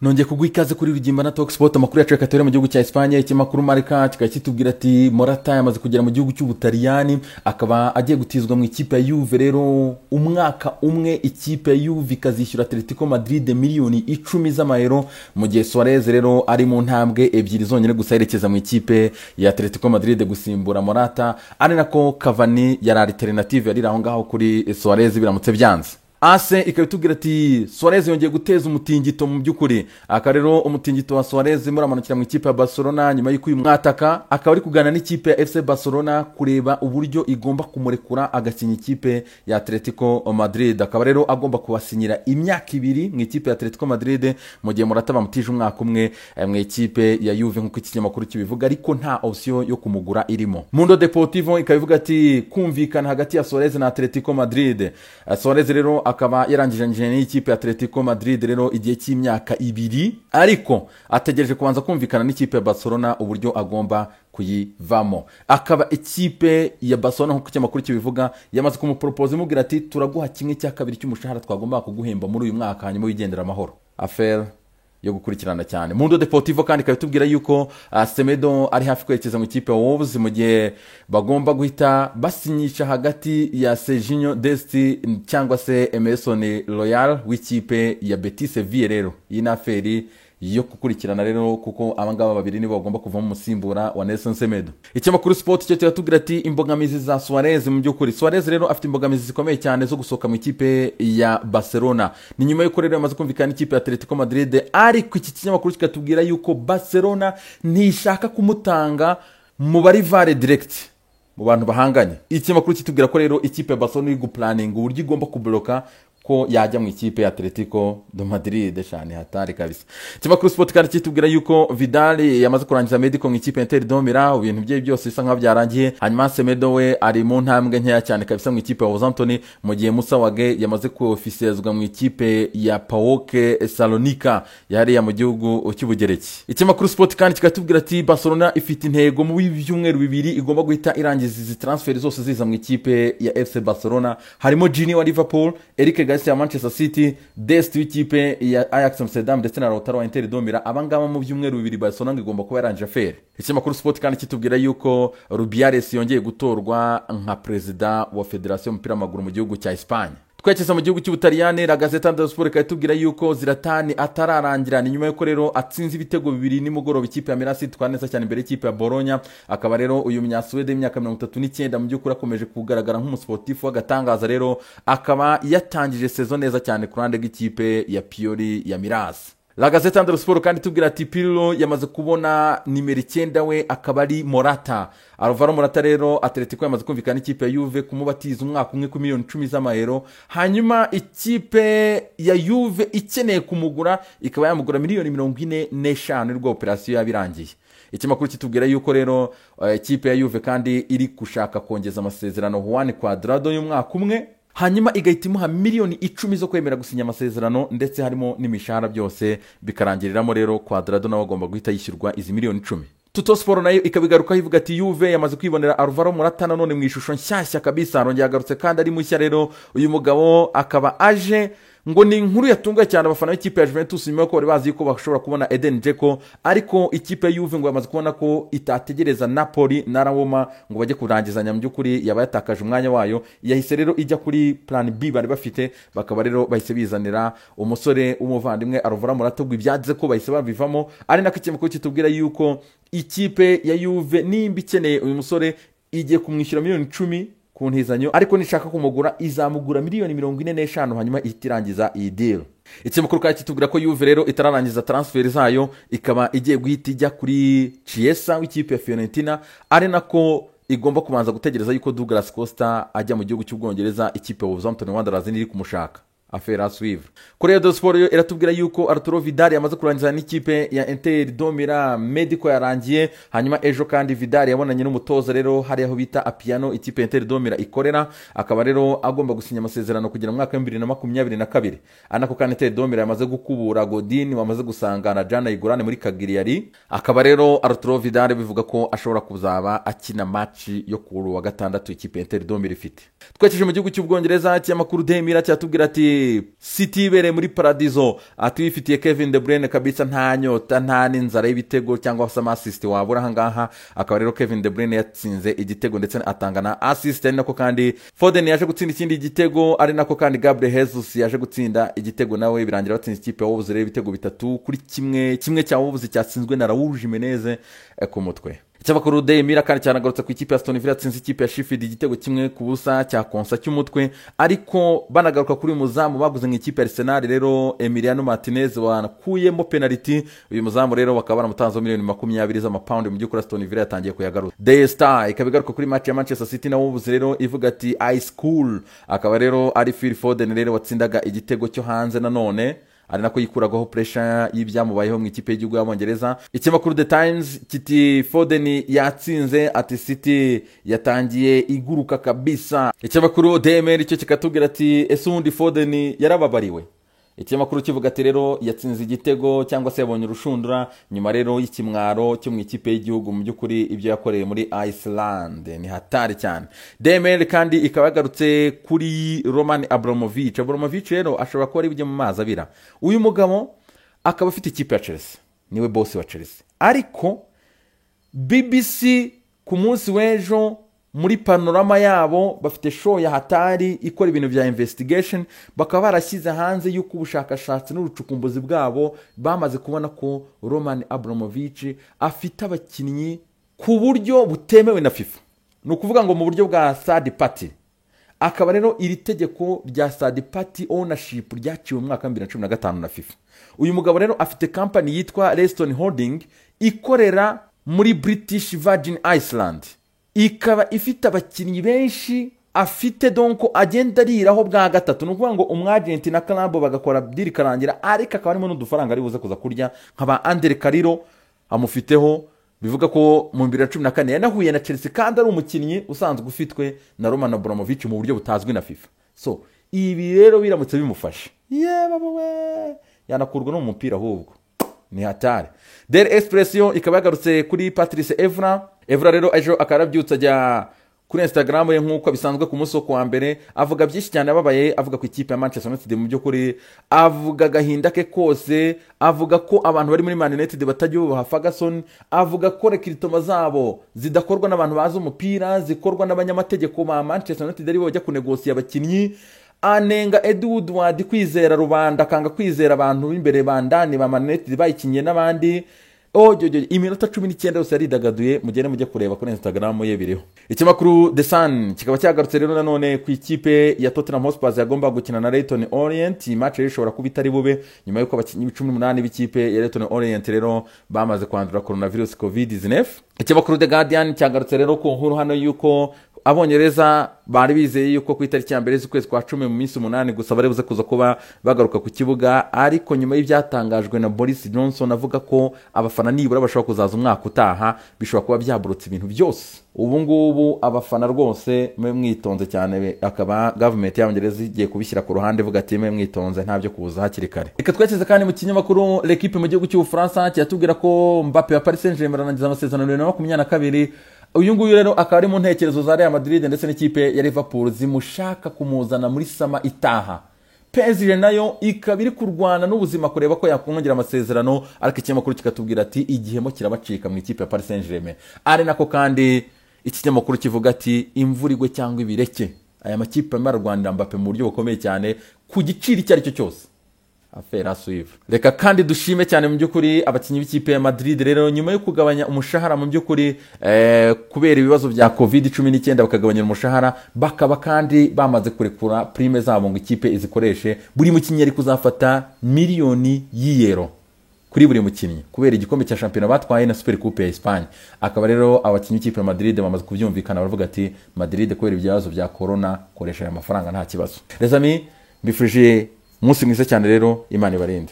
Nongeye kuguha ikaze kuri Rugimba na Talksport. Amakuru yacu reka mu gihugu cya Espagne. Ikinyamakuru Marca kikaba kitubwira ati Morata yamaze kugera mu gihugu cy'Ubutaliyani, akaba agiye gutizwa mu ikipe ya Juve rero umwaka umwe, ikipe ya Juve ikazishyura Atletico Madrid miliyoni 10 z'amayero, mu gihe Suarez rero ari mu ntambwe ebyiri zonyine gusa yerekeza mu ikipe ya Atletico Madrid gusimbura Morata, ari nako Cavani yari alternative yari aho ngaho kuri Suarez biramutse byanze. AS ikaba itubwira ati Suarez yongeye guteza umutingito. Mu by'ukuri aka rero umutingito wa Suarez muramanukira mu ikipe ya Barcelona, nyuma y'uko uyu mwataka akaba ari kuganira n'ikipe ya FC Barcelona kureba uburyo igomba kumurekura agasinya ikipe ya Atletico Madrid. Akaba rero agomba kubasinyira imyaka 2 mu ikipe ya Atletico Madrid, mu gihe Morata bamutije umwaka umwe mu ikipe ya Juve, nk'uko iki kinyamakuru kibivuga, ariko nta option yo kumugura irimo. Mundo Deportivo ikaba ivuga ati kumvikana hagati ya Suarez na Atletico Madrid. Suarez rero akaba yarangije n'ikipe ya Atletico Madrid rero igihe cy'imyaka 2, ariko ategereje kubanza kumvikana n'ikipe ya Barcelona uburyo agomba kuyivamo. Akaba ikipe ya Barcelona, nk'uko ikinyamakuru kibivuga, yamaze kumuporopoza imubwira ati turaguha kimwe cya kabiri cy'umushahara twagomba kuguhemba muri uyu mwaka, hanyuma wigendera amahoro. Affaire yo gukurikirana cyane. Mundo Deportivo kandi ikaba itubwira yuko Semedo ari hafi kwerekeza mu ikipe ya Wolves, mu gihe bagomba guhita basinyisha hagati ya Serginho Dest cyangwa se Emerson Royal w'ikipe ya Betis Sevilla. Rero iyi ni affaire yo gukurikirana rero, kuko abangaba babiri nibo bagomba kuvamo umusimbura wa Nelson Semedo. Ikinyamakuru Sport cyo kiratubwira ati imbogamizi za Suarez. Mu by'ukuri Suarez rero afite imbogamizi zikomeye cyane zo gusohoka mu ikipe ya Barcelona. Ni nyuma y'uko rero yamaze kumvikana n'ikipe ya Atletico Madrid, ariko iki kinyamakuru kikatubwira yuko Barcelona ntishaka kumutanga mu ba rival direct, mu bantu bahanganye. Ikinyamakuru kitubwira ko rero ikipe ya Barcelona iri guplanninga uburyo igomba kubloka ko yajya mu ikipe ya Atletico de Madrid cyane. Hatari kabisa. Ikinyamakuru Sport kandi kitubwira yuko Vidal yamaze kurangiza medical mu ikipe ya Inter de Milan, ibintu bye byose bisa nkaho byarangiye. Hanyuma Semedo we ari mu ntambwe nkeya cyane kabisa mu ikipe ya Southampton, mu gihe Musa Wage yamaze kuofisiyezwa mu ikipe ya PAOK Salonika yariya mu gihugu cy'Ubugereki. Ikinyamakuru Sport kandi kikatubwira ati Barcelona ifite intego mu byumweru 2 igomba guhita irangiza izi transfer zose ziza mu ikipe ya FC Barcelona, harimo Gini wa Liverpool, Eric Garcia ya Manchester City, Dest w'ikipe ya Ajax Amsterdam ndetse na Lautaro wa Inter de Milan. Abangaba mu byumweru 2 Barcelona ngo igomba kuba yarangije affaire. Ikinyamakuru Sport kandi kitubwira yuko Rubiales yongeye gutorwa nka perezida wa federasiyo y'umupira w'amaguru mu gihugu cya Espagne. Twerekeza mu gihugu cy'Ubutaliyani, La Gazzetta dello Sport ikaba itubwira yuko Zlatan atararangira. Ni nyuma y'uko rero atsinze ibitego bibiri nimugoroba, ikipe ya Milan itwara neza cyane imbere y'ikipe ya Bologna. Akaba rero uyu munyasuwede w'imyaka 39 mu by'ukuri akomeje kugaragara nk'umusportifu w'agatangaza. Rero akaba yatangije saison neza cyane ku ruhande rw'ikipe ya Pioli ya Milan. La Gazzetta dello Sport kandi tubwira ati Pirlo yamaze kubona nimero 9 we, akaba ari Morata. Alvaro Morata rero Atletico yamaze kumvikana n'ikipe ya Juve kumubatiza umwaka umwe ku miliyoni 10 z'amayero, hanyuma ikipe ya Juve ikeneye kumugura ikaba yamugura miliyoni 45, rwo operation yabirangiye. Ikinyamakuru kitubwira yuko rero ikipe ya Juve kandi iri gushaka kongeza amasezerano Juan Cuadrado y'umwaka umwe, hanyuma igahita imuha miliyoni 10 zo kwemera gusinya amasezerano, ndetse harimo n'imishahara, byose bikarangiriramo. Rero Cuadrado nawe agomba guhita yishyurwa izi miliyoni 10. Tuttosport nayo ikabigarukaho ivuga ati Juve yamaze kwibonera Alvaro Morata nanone mu ishusho nshyashya kabisa, arongera agarutse kandi ari mushya. Rero uyu mugabo akaba aje, ngo ni inkuru yatunguye cyane abafana b'ikipe ya Juventus, nyuma y'uko bari bazi yuko bashobora kubona Eden Dzeko, ariko ikipe ya Juve ngo yamaze kubona ko itategereza Napoli na Roma ngo bajye kurangizanya, mu by'ukuri yaba yatakaje umwanya wayo. Yahise rero ijya kuri plan B bari bafite, bakaba rero bahise bizanira umusore w'umuvandimwe Alvaro Morata. Ubwo ibyagize ko bahise babivamo, ari nako ikinyamakuru kitubwira yuko ikipe ya Juve nimba ikeneye uyu musore igiye kumwishyura miliyoni 10 ku ntizanyo, ariko nishaka kumugura izamugura miliyoni 45, hanyuma ihita irangiza iyi deal. Ikinyamakuru kandi kitubwira ko Juve rero itararangiza transfer zayo, ikaba igiye guhita ijya kuri Chiesa w'ikipe ya Fiorentina, ari nako igomba kubanza gutegereza yuko Douglas Costa ajya mu gihugu cy'Ubwongereza. Ikipe ya Wolverhampton Wanderers iri kumushaka, affaire à suivre. Corriere dello Sport yo iratubwira yuko Arturo Vidal yamaze kurangiza n'ikipe ya Inter de Milan, medical yarangiye. Hanyuma ejo kandi Vidal yabonanye n'umutoza rero hari aho bita Appiano ikipe ya Inter de Milan ikorera, akaba rero agomba gusinya amasezerano kugera mu mwaka wa 2022. Ari nako kandi Inter de Milan yamaze gukubura Godin wamaze gusanga na Radja Nainggolan muri Cagliari. Akaba rero Arturo Vidal bivuga ko ashobora kuzaba akina match yo kuri wa gatandatu ikipe ya Inter de Milan ifite. Twerekeje mu gihugu cy'Ubwongereza, ikinyamakuru Daily Mirror cyatubwira ati ati City ibereye muri paradizo, ati wifitiye Kevin De Bruyne kabisa, nta nyota nta n'inzara y'ibitego cyangwa se ama assist wabura ahangaha. Akaba rero Kevin De Bruyne yatsinze igitego ndetse atanga na assist, ari nako kandi Foden yaje gutsinda ikindi gitego, ari nako kandi Gabriel Jesus yaje gutsinda igitego nawe, birangira batsinze ikipe ya Wolves rero ibitego 3-1, kimwe cya Wolves cyatsinzwe na Raul Jimenez ku mutwe. Ikinyamakuru Daily Mirror kandi cyanagarutse ku ikipe ya Aston Villa yatsinze ikipe ya Sheffield igitego 1-0 cya Konsa cy'umutwe, ariko banagaruka kuri uyu muzamu baguze mu ikipe ya Arsenal rero Emiliano Martinez wanakuyemo penalty. Uyu muzamu rero bakaba baramutanzeho miliyoni 20 z'amapawundi, mu by'ukuri Aston Villa yatangiye kuyagaruza. The Star ikaba igaruka kuri match ya Manchester City na Wolves rero ivuga ati ice cool, akaba rero ari Phil Foden rero watsindaga igitego cyo hanze nanone, ari nako yikuragaho pressure y'ibyamubayeho mu ikipe y'igihugu y'Abongereza. Ikinyamakuru The Times kiti Foden yatsinze, ati City yatangiye iguruka kabisa. Ikinyamakuru DMR cyo kikatubwira ati ese ubundi Foden yarababariwe? Ikinyamakuru kivuga ati rero yatsinze igitego cyangwa se yabonye urushundura nyuma rero y'ikimwaro cyo mu ikipe y'igihugu, mu by'ukuri ibyo yakoreye muri Iceland ni hatari cyane. DML kandi ikaba yagarutse kuri Roman Abramovich. Abramovich rero ashobora kuba ari bujye mu mazi abira. Uyu mugabo akaba afite ikipe ya Chelsea, niwe boss wa Chelsea, ariko BBC ku munsi w'ejo muri panorama yabo bafite show ya hatari ikora ibintu bya investigation, bakaba barashyize hanze yuko ubushakashatsi n'urucukumbuzi bwabo bamaze kubona ko Roman Abramovich afite abakinnyi ku buryo butemewe na FIFA, ni ukuvuga ngo mu buryo bwa third party. Akaba rero iri tegeko rya third party ownership ryaciwe mu mwaka wa 2015 na FIFA. Uyu mugabo rero afite company yitwa Reston Holding ikorera muri British Virgin Island, ikaba ifite abakinnyi benshi afite, donc agenda ariraho bwa gatatu, ni ukuvuga ngo umwagenti na club bagakora deal ikarangira, ariko akaba arimo n'udufaranga ari buze kuza kurya nka ba Andre Carrillo amufiteho, bivuga ko mu 2014 yanahuye na Chelsea kandi ari umukinnyi usanzwe ufitwe na Roman Abramovich mu buryo butazwi na FIFA. So ibi rero biramutse bimufashe, yewe yanakurwa no mu mupira ahubwo ni hatari. Daily Express yo ikaba yagarutse kuri Patrice Evra. Evra rero ejo akaba yarabyutse ajya kuri Instagram ye nk'uko bisanzwe ku munsi wo kuwa mbere, avuga byinshi cyane ababaye, avuga ku ikipe ya Manchester United, mu by'ukuri avuga agahinda ke kose, avuga ko abantu bari muri Man United batajya bubaha Ferguson, avuga ko recrutement zabo zidakorwa n'abantu bazi umupira, zikorwa n'abanyamategeko ba Manchester United aribo bajya kunegosiya abakinnyi, anenga Ed Woodward kwizera rubanda, akanga kwizera abantu b'imbere bandani ba Man United bayikinye n'abandi. Ojojo, iminota 19 yose yaridagaduye, mugende mujye kureba kuri Instagram ye biriho. Ikinyamakuru The Sun kikaba cyagarutse rero nanone ku ikipe ya Tottenham Hotspur yagomba gukina na Leyton Orient. Iyi match rero ishobora kuba itari bube nyuma y'uko abakinnyi 18 b'ikipe ya Leyton Orient rero bamaze kwandura coronavirus COVID-19. Ikinyamakuru The Guardian cyagarutse rero ku nkuru hano y'uko Abongereza bari bizeye yuko ku itariki ya 1 z'ukwezi kwa 10, mu minsi 8 gusa, bari buze kuza kuba bagaruka ku kibuga, ariko nyuma y'ibyatangajwe na Boris Johnson avuga ko abafana nibura bashobora kuzaza umwaka utaha, bishobora kuba byaburutse ibintu byose. Ubu ngubu abafana rwose mwe mwitonze cyane, akaba government y'Abongereza igiye kubishyira ku ruhande ivuga ati mwe mwitonze, nta byo kuza hakiri kare. Reka twerekeze kandi mu kinyamakuru L'Equipe mu gihugu cy'Ubufaransa, kiratubwira ko Mbappe wa Paris Saint-Germain arangiza amasezerano 2022. Uyu nguyu rero akaba ari mu ntekerezo za Real Madrid ndetse n'ikipe ya Liverpool zimushaka kumuzana muri summer itaha. PSG nayo ikaba iri kurwana n'ubuzima kureba ko yakongera amasezerano, ariko ikinyamakuru kikatubwira ati igihemo kirabacika mu ikipe ya Paris Saint-Germain. Ari nako kandi ikinyamakuru kivuga ati imvura igwe cyangwa ibireke, aya makipe arimo ararwanira Mbappe mu buryo bukomeye cyane ku giciro icyo ari cyo cyose. Affaire à suivre. Reka kandi dushime cyane mu by'ukuri abakinnyi b'ikipe ya Madrid rero nyuma yo kugabanya umushahara mu by'ukuri kubera ibibazo bya COVID-19, bakagabanya umushahara, bakaba kandi bamaze kurekura prime zabo ngo ikipe izikoreshe. Buri mukinnyi ari kuzafata miliyoni y'iyero kuri buri mukinnyi kubera igikombe cya shampiyona batwaye na Super Coupe ya Espagne. Akaba rero abakinnyi b'ikipe ya Madrid bamaze kubyumvikana, baravuga ati Madrid kubera ibibazo bya corona koresha aya mafaranga nta kibazo. Les amis, mbifurije umunsi mwiza cyane rero, Imana ibarinde.